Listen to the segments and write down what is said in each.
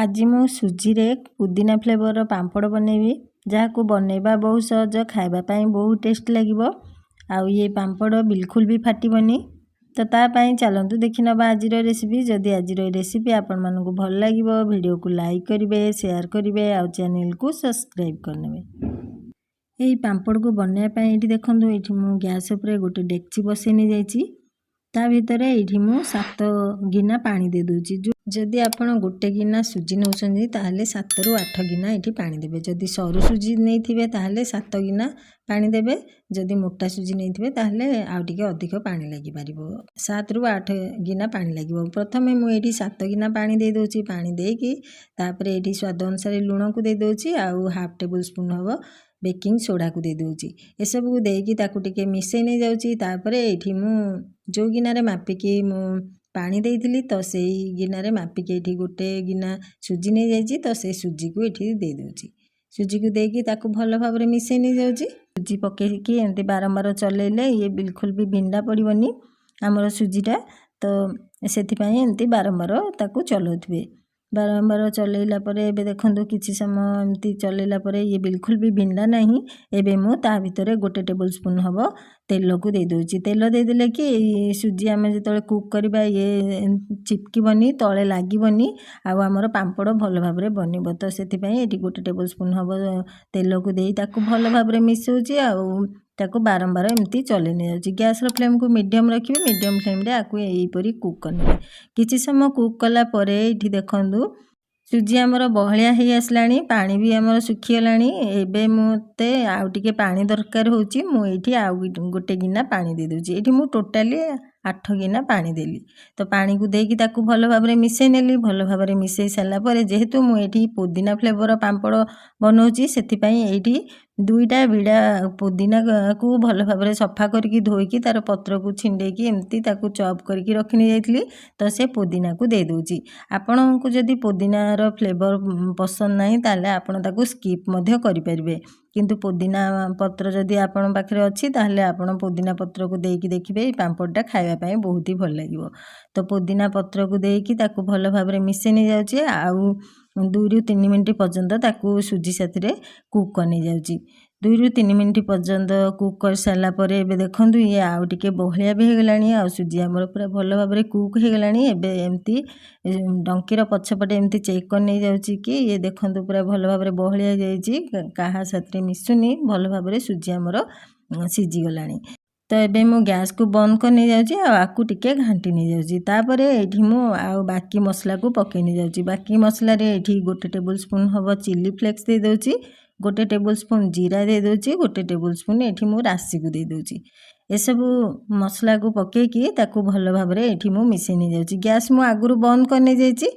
ଆଜି ମୁଁ ସୁଜିରେ ପୁଦିନା ଫ୍ଲେଭରର ପାମ୍ପଡ଼ ବନେଇବି, ଯାହାକୁ ବନେଇବା ବହୁତ ସହଜ, ଖାଇବା ପାଇଁ ବହୁତ ଟେଷ୍ଟ ଲାଗିବ ଆଉ ଇଏ ପାମ୍ପଡ଼ ବିଲକୁଲ ବି ଫାଟିବନି। ତ ତା ପାଇଁ ଚାଲନ୍ତୁ ଦେଖିନେବା ଆଜିର ରେସିପି। ଯଦି ଆଜିର ଏ ରେସିପି ଆପଣମାନଙ୍କୁ ଭଲ ଲାଗିବ, ଭିଡ଼ିଓକୁ ଲାଇକ୍ କରିବେ, ସେୟାର କରିବେ ଆଉ ଚ୍ୟାନେଲକୁ ସବସ୍କ୍ରାଇବ୍ କରିନେବେ। ଏହି ପାମ୍ପଡ଼କୁ ବନେଇବା ପାଇଁ ଏଇଠି ଦେଖନ୍ତୁ, ଏଇଠି ମୁଁ ଗ୍ୟାସ୍ ଉପରେ ଗୋଟେ ଡେକ୍ଚି ବସେଇ ନେଇଯାଇଛି। ତା ଭିତରେ ଏଇଠି ମୁଁ 7 ଗିନା ପାଣି ଦେଇଦେଉଛି। ଯଦି ଆପଣ ଗୋଟେ ଗିନା ସୁଜି ନେଉଛନ୍ତି, ତାହେଲେ 7ରୁ 8 ଗିନା ଏଇଠି ପାଣି ଦେବେ। ଯଦି ସରୁ ସୁଜି ନେଇଥିବେ, ତାହେଲେ 7 ଗିନା ପାଣି ଦେବେ। ଯଦି ମୋଟା ସୁଜି ନେଇଥିବେ, ତାହେଲେ ଆଉ ଟିକେ ଅଧିକ ପାଣି ଲାଗିପାରିବ। 7ରୁ 8 ଗିନା ପାଣି ଲାଗିବ। ପ୍ରଥମେ ମୁଁ ଏଇଠି 7 ଗିନା ପାଣି ଦେଇଦେଉଛି। ପାଣି ଦେଇକି ତାପରେ ଏଇଠି ସ୍ୱାଦ ଅନୁସାରେ ଲୁଣକୁ ଦେଇଦେଉଛି ଆଉ ହାଫ୍ ଟେବୁଲ୍ ସ୍ପୁନ୍ ହେବ ବେକିଂ ସୋଡ଼ାକୁ ଦେଇଦେଉଛି। ଏସବୁକୁ ଦେଇକି ତାକୁ ଟିକେ ମିଶାଇ ନେଇଯାଉଛି। ତାପରେ ଏଇଠି ମୁଁ ଯେଉଁ ଗିନାରେ ମାପିକି ମୁଁ ପାଣି ଦେଇଥିଲି, ତ ସେଇ ଗିନାରେ ମାପିକି ଏଇଠି ଗୋଟେ ଗିନା ସୁଜି ନେଇଯାଇଛି। ତ ସେଇ ସୁଜିକୁ ଏଇଠି ଦେଇଦେଉଛି। ସୁଜିକୁ ଦେଇକି ତାକୁ ଭଲ ଭାବରେ ମିଶାଇ ନେଇଯାଉଛି। ସୁଜି ପକେଇକି ଏମିତି ବାରମ୍ବାର ଚଲେଇଲେ ଇଏ ବିଲକୁଲ ବି ଭିଣ୍ଡା ପଡ଼ିବନି ଆମର ସୁଜିଟା। ତ ସେଥିପାଇଁ ଏମିତି ବାରମ୍ବାର ତାକୁ ଚଲାଉଥିବେ। ବାରମ୍ବାର ଚଲେଇଲା ପରେ ଏବେ ଦେଖନ୍ତୁ, କିଛି ସମୟ ଏମିତି ଚଲେଇଲା ପରେ ଇଏ ବିଲକୁଲ ବି ଭିଣ୍ଡା ନାହିଁ। ଏବେ ମୁଁ ତା ଭିତରେ ଗୋଟେ ଟେବୁଲ୍ ସ୍ପୁନ୍ ହେବ ତେଲକୁ ଦେଇଦେଉଛି। ତେଲ ଦେଇଦେଲେ କି ଏଇ ସୁଜି ଆମେ ଯେତେବେଳେ କୁକ୍ କରିବା, ଇଏ ଚିପକିବନି, ତଳେ ଲାଗିବନି ଆଉ ଆମର ପାମ୍ପଡ଼ ଭଲ ଭାବରେ ବନିବ। ତ ସେଥିପାଇଁ ଏଠି ଗୋଟେ ଟେବୁଲ୍ ସ୍ପୁନ୍ ହେବ ତେଲକୁ ଦେଇ ତାକୁ ଭଲ ଭାବରେ ମିଶାଉଛି ଆଉ ତାକୁ ବାରମ୍ବାର ଏମିତି ଚଲେଇ ନେଇଯାଉଛି। ଗ୍ୟାସ୍ର ଫ୍ଲେମ୍କୁ ମିଡ଼ିୟମ୍ ରଖିବେ। ମିଡ଼ିୟମ୍ ଫ୍ଲେମ୍ରେ ଆକୁ ଏହିପରି କୁକ୍ କରିନେବେ। କିଛି ସମୟ କୁକ୍ କଲା ପରେ ଏଇଠି ଦେଖନ୍ତୁ, ସୁଜି ଆମର ବହଳିଆ ହେଇ ଆସିଲାଣି, ପାଣି ବି ଆମର ଶୁଖିଗଲାଣି। ଏବେ ମୋତେ ଆଉ ଟିକେ ପାଣି ଦରକାର ହେଉଛି। ମୁଁ ଏଇଠି ଆଉ ଗୋଟେ ଗିନା ପାଣି ଦେଇଦେଉଛି। ଏଇଠି ମୁଁ ଟୋଟାଲି 8 ଗିନା ପାଣି ଦେଲି। ତ ପାଣିକୁ ଦେଇକି ତାକୁ ଭଲ ଭାବରେ ମିଶାଇ ନେଲି। ଭଲ ଭାବରେ ମିଶାଇ ସାରିଲା ପରେ, ଯେହେତୁ ମୁଁ ଏଇଠି ପୋଦିନା ଫ୍ଲେଭର ପାମ୍ପଡ଼ ବନାଉଛି, ସେଥିପାଇଁ ଏଇଠି ଦୁଇଟା ବିଡ଼ା ପୋଦିନାକୁ ଭଲ ଭାବରେ ସଫା କରିକି, ଧୋଇକି, ତା'ର ପତ୍ରକୁ ଛିଣ୍ଡେଇକି ଏମିତି ତାକୁ ଚପ୍ କରିକି ରଖି ନେଇଯାଇଥିଲି। ତ ସେ ପୋଦିନାକୁ ଦେଇଦେଉଛି। ଆପଣଙ୍କୁ ଯଦି ପୋଦିନାର ଫ୍ଲେଭର ପସନ୍ଦ ନାହିଁ, ତାହେଲେ ଆପଣ ତାକୁ ସ୍କିପ୍ ମଧ୍ୟ କରିପାରିବେ। କିନ୍ତୁ ପୋଦିନା ପତ୍ର ଯଦି ଆପଣଙ୍କ ପାଖରେ ଅଛି, ତାହେଲେ ଆପଣ ପୋଦିନା ପତ୍ରକୁ ଦେଇକି ଦେଖିବେ, ଏଇ ପାମ୍ପଡ଼ଟା ଖାଇବା ପାଇଁ ବହୁତ ହି ଭଲ ଲାଗିବ। ତ ପୋଦିନା ପତ୍ରକୁ ଦେଇକି ତାକୁ ଭଲ ଭାବରେ ମିଶାଇ ନେଇଯାଉଛି ଆଉ 2ରୁ 3 ମିନିଟ୍ ପର୍ଯ୍ୟନ୍ତ ତାକୁ ସୁଜି ସାଥିରେ କୁକ୍ କରିନେଇଯାଉଛି। 2ରୁ 3 ମିନିଟ୍ ପର୍ଯ୍ୟନ୍ତ କୁକ୍ କରିସାରିଲା ପରେ ଏବେ ଦେଖନ୍ତୁ, ଇଏ ଆଉ ଟିକେ ବହଳିଆ ବି ହେଇଗଲାଣି ଆଉ ସୁଜି ଆମର ପୁରା ଭଲ ଭାବରେ କୁକ୍ ହେଇଗଲାଣି। ଏବେ ଏମିତି ଡଙ୍କିର ପଛପଟେ ଏମିତି ଚେକ୍ କରି ନେଇଯାଉଛି କି ଇଏ ଦେଖନ୍ତୁ, ପୁରା ଭଲ ଭାବରେ ବହଳିଆ ହେଇଯାଇଛି, କାହା ସାଥିରେ ମିଶୁନି, ଭଲ ଭାବରେ ସୁଜି ଆମର ସିଝିଗଲାଣି। ତ ଏବେ ମୁଁ ଗ୍ୟାସ୍କୁ ବନ୍ଦ କରି ନେଇଯାଉଛି ଆଉ ଆକୁ ଟିକେ ଘାଣ୍ଟି ନେଇଯାଉଛି। ତାପରେ ଏଇଠି ମୁଁ ଆଉ ବାକି ମସଲାକୁ ପକାଇ ନେଇଯାଉଛି। ବାକି ମସଲାରେ ଏଇଠି ଗୋଟେ ଟେବୁଲ୍ ସ୍ପୁନ୍ ହେବ ଚିଲି ଫ୍ଲେକ୍ସ ଦେଇଦେଉଛି, ଗୋଟେ ଟେବୁଲ୍ ସ୍ପୁନ୍ ଜିରା ଦେଇଦେଉଛି, ଗୋଟେ ଟେବୁଲ୍ ସ୍ପୁନ୍ ଏଇଠି ମୁଁ ରାଶିକୁ ଦେଇଦେଉଛି। ଏସବୁ ମସଲାକୁ ପକାଇକି ତାକୁ ଭଲ ଭାବରେ ଏଇଠି ମୁଁ ମିଶାଇ ନେଇଯାଉଛି। ଗ୍ୟାସ୍ ମୁଁ ଆଗରୁ ବନ୍ଦ କରି ନେଇଯାଇଛି।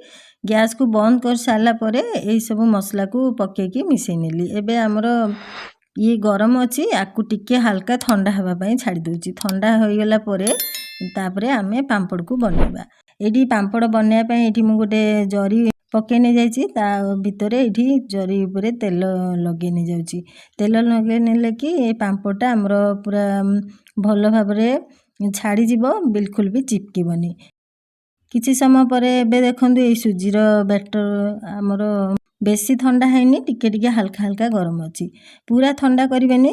ଗ୍ୟାସ୍କୁ ବନ୍ଦ କରିସାରିଲା ପରେ ଏଇସବୁ ମସଲାକୁ ପକାଇକି ମିଶାଇ ନେଲି। ଏବେ ଆମର ଇଏ ଗରମ ଅଛି, ଆକୁ ଟିକେ ହାଲକା ଥଣ୍ଡା ହେବା ପାଇଁ ଛାଡ଼ି ଦେଉଛି। ଥଣ୍ଡା ହୋଇଗଲା ପରେ ତାପରେ ଆମେ ପାମ୍ପଡ଼କୁ ବନେଇବା। ଏଇଠି ପାମ୍ପଡ଼ ବନେଇବା ପାଇଁ ଏଇଠି ମୁଁ ଗୋଟେ ଜରି ପକାଇ ନେଇଯାଇଛି। ତା ଭିତରେ ଏଇଠି ଜରି ଉପରେ ତେଲ ଲଗାଇ ନେଇଯାଉଛି। ତେଲ ଲଗାଇ ନେଲେ କି ଏ ପାମ୍ପଡ଼ଟା ଆମର ପୁରା ଭଲ ଭାବରେ ଛାଡ଼ିଯିବ, ବିଲକୁଲ ବି ଚିପକିବନି। କିଛି ସମୟ ପରେ ଏବେ ଦେଖନ୍ତୁ, ଏଇ ସୁଜିର ବ୍ୟାଟର ଆମର ବେଶୀ ଥଣ୍ଡା ହେଇନି, ଟିକେ ଟିକେ ହାଲକା ହାଲକା ଗରମ ଅଛି। ପୁରା ଥଣ୍ଡା କରିବେନି।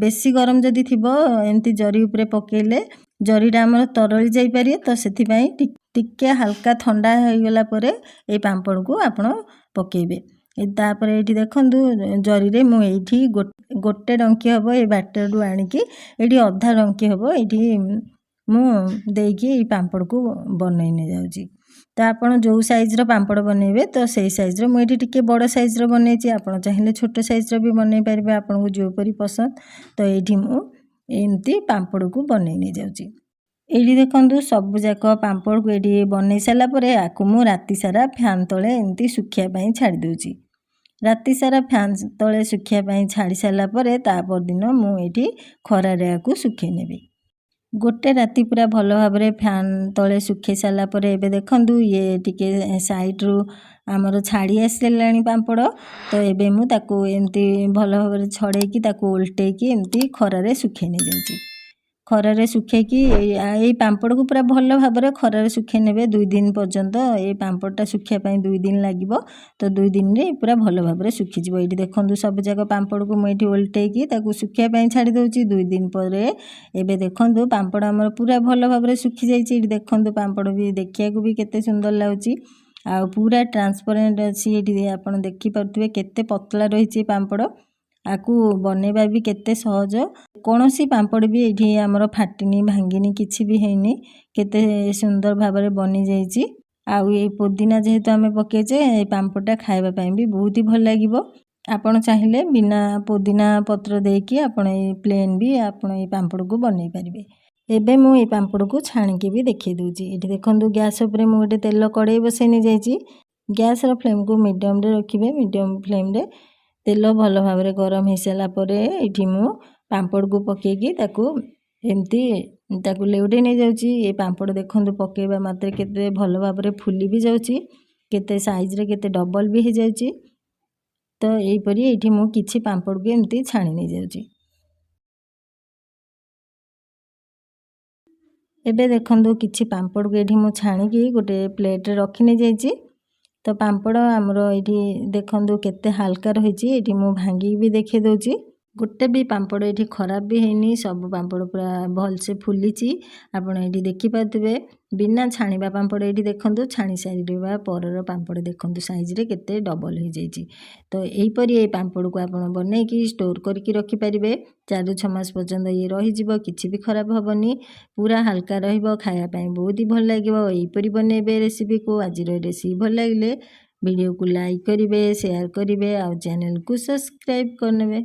ବେଶୀ ଗରମ ଯଦି ଥିବ, ଏମିତି ଜରି ଉପରେ ପକାଇଲେ ଜରିଟା ଆମର ତରଳି ଯାଇପାରିବ। ତ ସେଥିପାଇଁ ଟିକେ ହାଲକା ଥଣ୍ଡା ହେଇଗଲା ପରେ ଏଇ ପାମ୍ପଡ଼କୁ ଆପଣ ପକାଇବେ। ତାପରେ ଏଇଠି ଦେଖନ୍ତୁ, ଜରିରେ ମୁଁ ଏଇଠି ଗୋଟେ ଡଙ୍କି ହେବ ଏଇ ବ୍ୟାଟରରୁ ଆଣିକି ଏଇଠି ଅଧା ଡଙ୍କି ହେବ ଏଇଠି ମୁଁ ଦେଇକି ଏଇ ପାମ୍ପଡ଼କୁ ବନେଇ ନେଇଯାଉଛି। ତ ଆପଣ ଯେଉଁ ସାଇଜ୍ର ପାମ୍ପଡ଼ ବନେଇବେ, ତ ସେଇ ସାଇଜ୍ର। ମୁଁ ଏଇଠି ଟିକେ ବଡ଼ ସାଇଜ୍ର ବନେଇଛି। ଆପଣ ଚାହିଁଲେ ଛୋଟ ସାଇଜ୍ର ବି ବନେଇ ପାରିବେ, ଆପଣଙ୍କୁ ଯେଉଁପରି ପସନ୍ଦ। ତ ଏଇଠି ମୁଁ ଏମିତି ପାମ୍ପଡ଼କୁ ବନେଇ ନେଇଯାଉଛି। ଏଇଠି ଦେଖନ୍ତୁ, ସବୁଯାକ ପାମ୍ପଡ଼କୁ ଏଇଠି ବନେଇ ସାରିଲା ପରେ ଆକୁ ମୁଁ ରାତି ସାରା ଫ୍ୟାନ୍ ତଳେ ଏମିତି ଶୁଖିବା ପାଇଁ ଛାଡ଼ି ଦେଉଛି। ରାତି ସାରା ଫ୍ୟାନ୍ ତଳେ ଶୁଖିବା ପାଇଁ ଛାଡ଼ି ସାରିଲା ପରେ ତା ପରଦିନ ମୁଁ ଏଇଠି ଖରାରେ ଆକୁ ଶୁଖେଇ ନେବି। ଗୋଟେ ରାତି ପୁରା ଭଲ ଭାବରେ ଫ୍ୟାନ୍ ତଳେ ଶୁଖେଇ ସାରିଲା ପରେ ଏବେ ଦେଖନ୍ତୁ, ଇଏ ଟିକେ ସାଇଡ଼ରୁ ଆମର ଛାଡ଼ି ଆସିଲାଣି ପାମ୍ପଡ଼। ତ ଏବେ ମୁଁ ତାକୁ ଏମିତି ଭଲ ଭାବରେ ଛଡ଼େଇକି, ତାକୁ ଓଲଟେଇକି ଏମିତି ଖରାରେ ଶୁଖେଇ ନେଇଯାଉଛି। ଖରାରେ ଶୁଖେଇକି ଏଇ ପାମ୍ପଡ଼କୁ ପୁରା ଭଲ ଭାବରେ ଖରାରେ ଶୁଖେଇ ନେବେ 2 ଦିନ ପର୍ଯ୍ୟନ୍ତ। ଏଇ ପାମ୍ପଡ଼ଟା ଶୁଖିବା ପାଇଁ 2 ଦିନ ଲାଗିବ। ତ 2 ଦିନରେ ପୁରା ଭଲ ଭାବରେ ଶୁଖିଯିବ। ଏଇଠି ଦେଖନ୍ତୁ, ସବୁଯାକ ପାମ୍ପଡ଼କୁ ମୁଁ ଏଇଠି ଓଲଟେଇକି ତାକୁ ଶୁଖିବା ପାଇଁ ଛାଡ଼ି ଦେଉଛି। 2 ଦିନ ପରେ ଏବେ ଦେଖନ୍ତୁ, ପାମ୍ପଡ଼ ଆମର ପୁରା ଭଲ ଭାବରେ ଶୁଖିଯାଇଛି। ଏଇଠି ଦେଖନ୍ତୁ, ପାମ୍ପଡ଼ ବି ଦେଖିବାକୁ ବି କେତେ ସୁନ୍ଦର ଲାଗୁଛି ଆଉ ପୁରା ଟ୍ରାନ୍ସପରେଣ୍ଟ ଅଛି। ଏଇଠି ଆପଣ ଦେଖିପାରୁଥିବେ କେତେ ପତଳା ରହିଛି ପାମ୍ପଡ଼। ଆକୁ ବନେଇବା ବି କେତେ ସହଜ। କୌଣସି ପାମ୍ପଡ଼ ବି ଏଇଠି ଆମର ଫାଟିନି, ଭାଙ୍ଗିନି, କିଛି ବି ହେଇନି। କେତେ ସୁନ୍ଦର ଭାବରେ ବନିଯାଇଛି। ଆଉ ଏଇ ପୋଦିନା ଯେହେତୁ ଆମେ ପକେଇଛେ, ଏଇ ପାମ୍ପଡ଼ଟା ଖାଇବା ପାଇଁ ବି ବହୁତ ହି ଭଲ ଲାଗିବ। ଆପଣ ଚାହିଁଲେ ବିନା ପୋଦିନା ପତ୍ର ଦେଇକି ଆପଣ ଏଇ ପ୍ଲେନ୍ ବି ଆପଣ ଏଇ ପାମ୍ପଡ଼କୁ ବନେଇ ପାରିବେ। ଏବେ ମୁଁ ଏଇ ପାମ୍ପଡ଼କୁ ଛାଣିକି ବି ଦେଖେଇ ଦେଉଛି। ଏଠି ଦେଖନ୍ତୁ, ଗ୍ୟାସ୍ ଉପରେ ମୁଁ ଗୋଟେ ତେଲ କଡ଼େଇ ବସେଇ ନେଇଯାଇଛି। ଗ୍ୟାସ୍ର ଫ୍ଲେମ୍କୁ ମିଡ଼ିୟମରେ ରଖିବେ। ମିଡ଼ିୟମ୍ ଫ୍ଲେମ୍ରେ ତେଲ ଭଲ ଭାବରେ ଗରମ ହେଇସାରିଲା ପରେ ଏଇଠି ମୁଁ ପାମ୍ପଡ଼କୁ ପକେଇକି ତାକୁ ଏମିତି ତାକୁ ଲେଉଟେଇ ନେଇଯାଉଛି। ଏ ପାମ୍ପଡ଼ ଦେଖନ୍ତୁ, ପକେଇବା ମାତ୍ରେ କେତେ ଭଲ ଭାବରେ ଫୁଲି ବି ଯାଉଛି, କେତେ ସାଇଜ୍ରେ କେତେ ଡବଲ୍ ବି ହେଇଯାଉଛି। ତ ଏଇପରି ଏଇଠି ମୁଁ କିଛି ପାମ୍ପଡ଼କୁ ଏମିତି ଛାଣି ନେଇଯାଉଛି। ଏବେ ଦେଖନ୍ତୁ, କିଛି ପାମ୍ପଡ଼କୁ ଏଇଠି ମୁଁ ଛାଣିକି ଗୋଟେ ପ୍ଲେଟ୍ରେ ରଖି ନେଇଯାଇଛି। ତ ପାମ୍ପଡ଼ ଆମର ଏଇଠି ଦେଖନ୍ତୁ, କେତେ ହାଲକା ରହିଛି। ଏଇଠି ମୁଁ ଭାଙ୍ଗିକି ବି ଦେଖେଇ ଦେଉଛି। ଗୋଟେ ବି ପାମ୍ପଡ଼ ଏଇଠି ଖରାପ ବି ହେଇନି। ସବୁ ପାମ୍ପଡ଼ ପୁରା ଭଲସେ ଫୁଲିଛି, ଆପଣ ଏଇଠି ଦେଖିପାରୁଥିବେ। ବିନା ଛାଣିବା ପାମ୍ପଡ଼ ଏଇଠି ଦେଖନ୍ତୁ, ଛାଣି ସାରିବା ପରର ପାମ୍ପଡ଼ ଦେଖନ୍ତୁ, ସାଇଜ୍ରେ କେତେ ଡବଲ୍ ହେଇଯାଇଛି। ତ ଏହିପରି ଏଇ ପାମ୍ପଡ଼କୁ ଆପଣ ବନେଇକି ଷ୍ଟୋର୍ କରିକି ରଖିପାରିବେ। 4ରୁ 6 ମାସ ପର୍ଯ୍ୟନ୍ତ ଇଏ ରହିଯିବ, କିଛି ବି ଖରାପ ହେବନି। ପୁରା ହାଲକା ରହିବ, ଖାଇବା ପାଇଁ ବହୁତ ହି ଭଲ ଲାଗିବ। ଏହିପରି ବନେଇବେ ରେସିପିକୁ। ଆଜିର ରେସିପି ଭଲ ଲାଗିଲେ ଭିଡ଼ିଓକୁ ଲାଇକ୍ କରିବେ, ସେୟାର କରିବେ ଆଉ ଚ୍ୟାନେଲକୁ ସବସ୍କ୍ରାଇବ୍ କରିନେବେ।